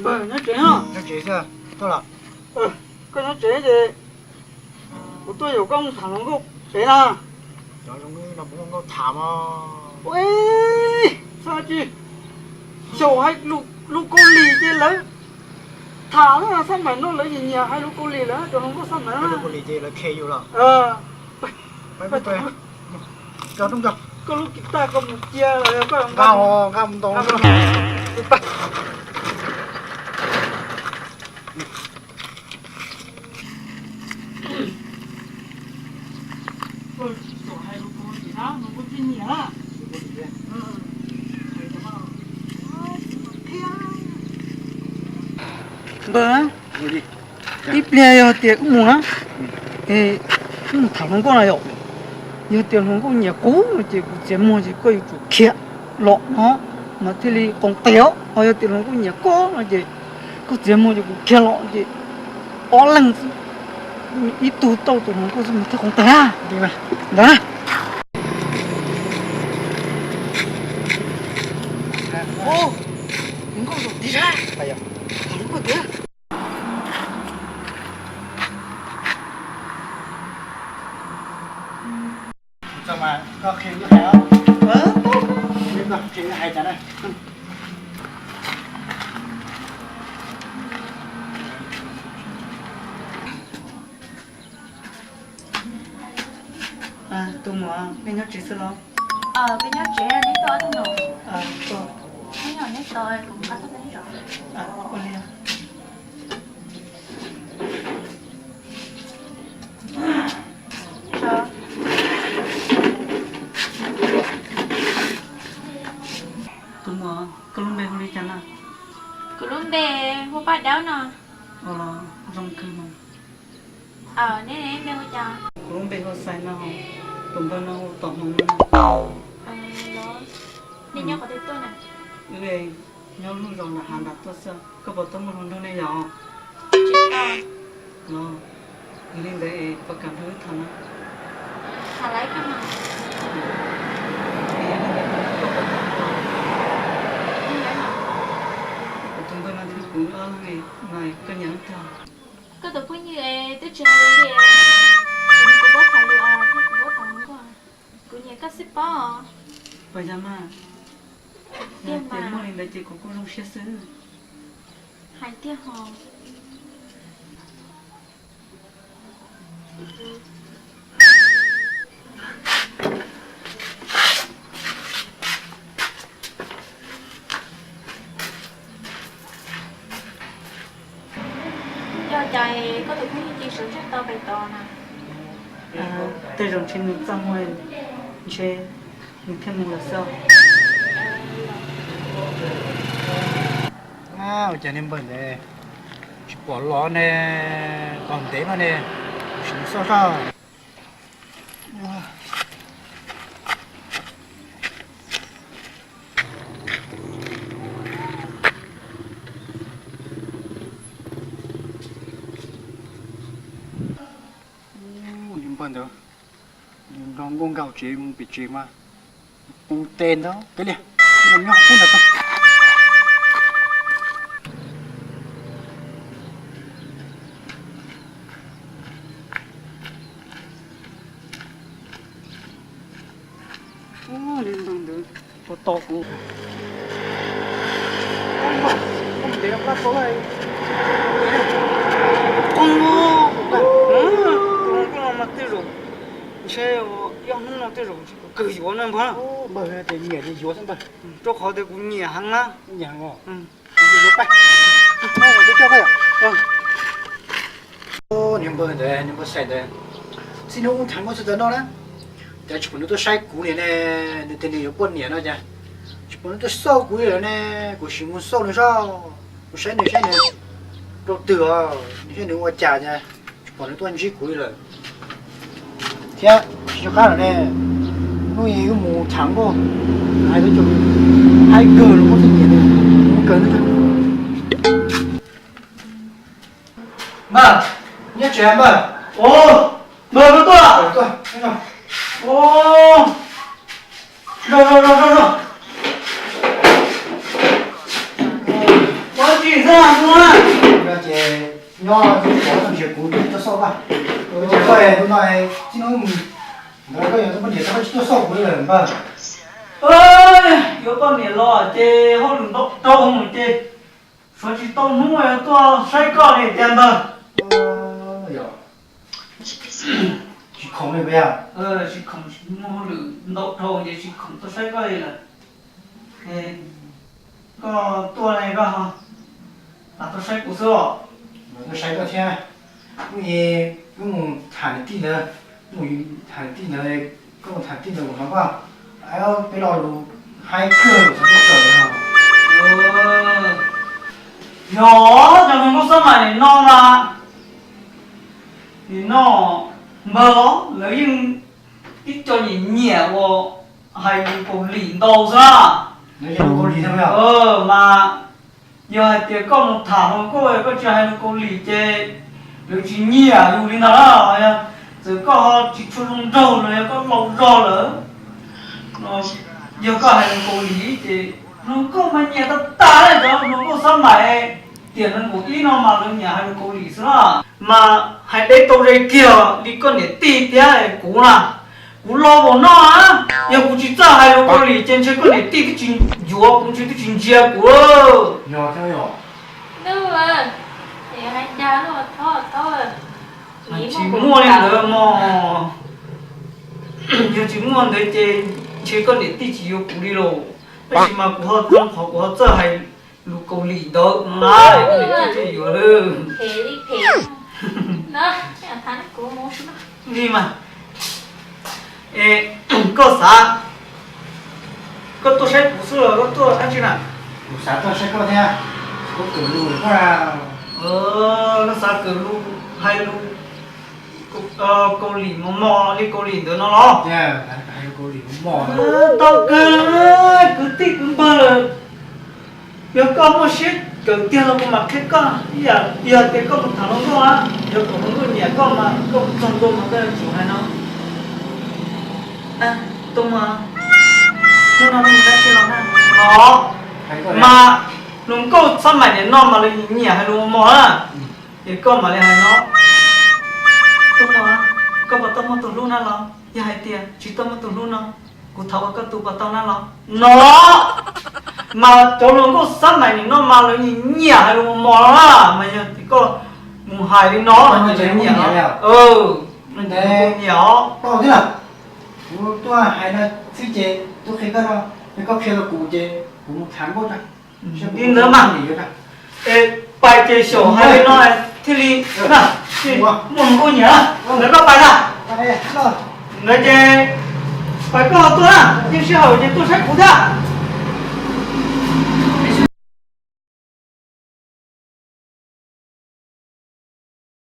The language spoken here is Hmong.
Npawg, nyob tsev no. Nyob tsev xwb, tuaj los? Koj nyob tsev ces kuv tuaj yaum koj mus tham hluas nkauj tsev na. Cov hluas nkauj no puas muaj nkauj tham os? Ua, txhob tsis xyaum hais lus Kaus Lim ces lawv tham na, xab maim no lawv nyiam nyiam hais lus Kaus Lim lawm, cov hluas nkauj xab maim no. Lus Kaus Lim ces lawv khe yus los? Koj lub kis taj koj mus cia los koj nqa, nqa mus ntaus. Npawg, ib pliag yog tias wb mus na, wb mus tham hluas nkauj na yom. Yog tias hluas nkauj nyiam kuv no ces kuv txiav muag ces koj yuav tsum khiav los no mas thiaj li qoos tes os. Ho yog tias hluas nkauj nyiam koj no ces koj txiav muag ces kuv khiav los ces ob leeg xwb, ib tug tau tus hluas nkauj xwb mas thiaj qoos tes na. Ntawd na. Hluas nkauj zaum tid sab. Hluas nkauj tiag. Txog mas koj qhia wb hais os. Wb koj qhia wb hais cas na. Tus muam, nej nyob tsev xwb los? Peb nyob tsev, neb tuaj ob tug no? Tuaj. Neb nyob neb tos kuv mus nqa tau neb zos. Ua li. Tus muam, koj lub npe hu li cas na? Kuv lub npe hu Paj Dawb no. Ua los zoo kawg mas. Neb npe hu cas? Kuv lub npe hu Xais no, tus npawg no hu Tom Hmoov no. Nej nyob qhov twg tuaj na? Wb nyob lub zos nram hav nram tuaj xwb, koj puas tau muaj hluas nraug ne yom? Tsis tau. Los, yog li ntawd es puas kam nrog wb tham na? Tham laiv koj mas. Kuv tus npawg no thiab kuv ob leeg no koj nyiam leej twg? Koj tus phooj ywg es twb tsis hais li, kuv paub tham lus thiab kuv paub tham hluas nkauj, kuv nyiam koj xwb pob. Puas yog mas? Tiag mas. Muaj li ntawd ces kuv kuj zoo siab xwb. Hais tiag hos. Yog cas koj tus phooj ywg ces sawv tsees tau pem tod na? Tej zaum ntshe nws txaj muag, ntshe nws thiaj mus lawm xwb. Ua cas niag npawg ntawd tsis pom los ne? Tog ntev no ne, sim mus xauj sab. Niag npawg ntawd nrog nkauj nkauj tsev mus pem tsev mas poob tes ntag. Peb liag, nyob qhov qub ntawd tau. Niag npawg ntawd puas tos kuv? Koj ntev plab tau lawm. Koj no mas tej zaum ntshe ib ob hnub no tej zaum kawg yuav na npawg. Npawg tias nyiam ces yuav xwb npawg. Rau qhov tias kuv nyiam heev na. Nyiam heev os. Niag npawg ntawd, niag npawg Xais ntawd, txij hnub wb tham muaj txog tav no na, cas tsis pom nws tuaj saib kuv li ne. Nws tias nws yuav poj niam no cas tsis pom nws tuaj xauj kuv li lawm ne. Kuv sim mus xauj nws seb, kuv saib nws saib nws rau twg os, nws saib nws ua cas cas tsis pom nws tuaj ntsib kuv li lawm. Thiab tsis nco qab lawm ne, hnub ib wb mus tham nkauj, hais tau cov hais kawg los muab txoj nyiam mus kawg. Npawg, nyob tsev npawg. Npawg, koj tuaj. Ua, zoo zoo zoo zoo. Ua tsis xwb, Koj tsis tuaj xauj kuv, koj tsis tuaj xauj kuv li lawm npawg. Yuav koj niam los ces hauj lwm ntau rau ces suav tsis tau hnub tuaj saib koj li tiag npawg. Tsis khoom li, tsis khoom, muaj hauj lwm ntau dhau ces tsis khoom tuaj saib koj li lawm. Koj tuaj ne koj ho lam tuaj saib kuv xwb os. Tuaj saib koj thiab. Wb mus tham niam tij ntawd, mus tham niam tij ntawd, koj mus tham tij ntawd kuv hnov koj peb lo lus haib kawg xyov puas kawm li no. Yog cov hluas nkauj xab mais nim no mas, nim no npawg lawv yeej tib co nyiam nyiam uas hais lus Kaus Lim ntau xwb na. Mas yog hais tias koj mus tham hluas nkauj koj tsis hais lus Kaus Lim ces lawv tsis nyiam yus li ntag na. Txawm koj ho tsis tshua zoo nraug los yog koj laus zog lawm, yog koj hais lus Kaus Lim ces hluas nkauj mas nyiam tag tag li. Cov hluas nkauj xab mais tiam nees nkaum ib no mas lawv nyiam hais lus Kaus Lim xwb na. Mas hais deb tau ze kiag li koj niam tij thiab kuv na, kuv los npaum no na, yog kuv tsis txawj hais lus Kaus Lim ces ntshe koj niam tij twb tsis yuav kuv, ntshe twb tsis ntsia kuv. Tsis muaj li ntawd mog, yog tsis muaj ntawd ces ntshe koj niam tij tsis yuav kuv li lauj. Tab sis mas kuv ho zoo qhov kuv ho txawj hais lus Kaus Lim ntawd no na, koj niam tij thiaj yuav li mas. Es koj xav, koj tuaj saib kuv xwb los koj tuaj dab tsi na? Kuv xav tuaj saib koj thiab, kuv kawm lus koj. Koj xav kawm lus, hais lus Kaus Lim mos mos li Kaus Lim ntawd no los? Tau kawg, kwv tij kwv npawg lawm. Yog koj muaj siab kawm tiag los kuv mam qhia koj ib yam. Yog tias koj mus tham hluas nkauj na, yog kom hluas nkauj nyiam koj mas koj mus txog ntua mas koj yuav tsum hais no, Tub Muas, hnub no nej mus dab tsi los na? Los mas hluas nkauj xab mais nim no mas lawv nyiam hais lus mos mos na. Ces koj mam li hais no, Tub Muas, koj puas tau muaj tus hlub na los? Yog hais tias tsis tau muaj tus hlub no, kuv thov ua koj tus puas tau na los? No mas cov hluas nkauj xab mais nim no mas lawv nyiam hais lus mos mos no na. Mas yog tias koj mus hais li no, nyiam os. Kuv tuaj hais no xwb ces tuaj qhia koj no, yog koj qhia rau kuv ces kuv mus tham nkauj. Li ntawd mas, es pais ces xyaum hais li no thiaj li na, muaj hluas nkauj nyiam na. Ntawd koj pais na. Ntawd ces pais koj ho tuaj na, yeej sij hawm ces tuaj saib kuv thiab.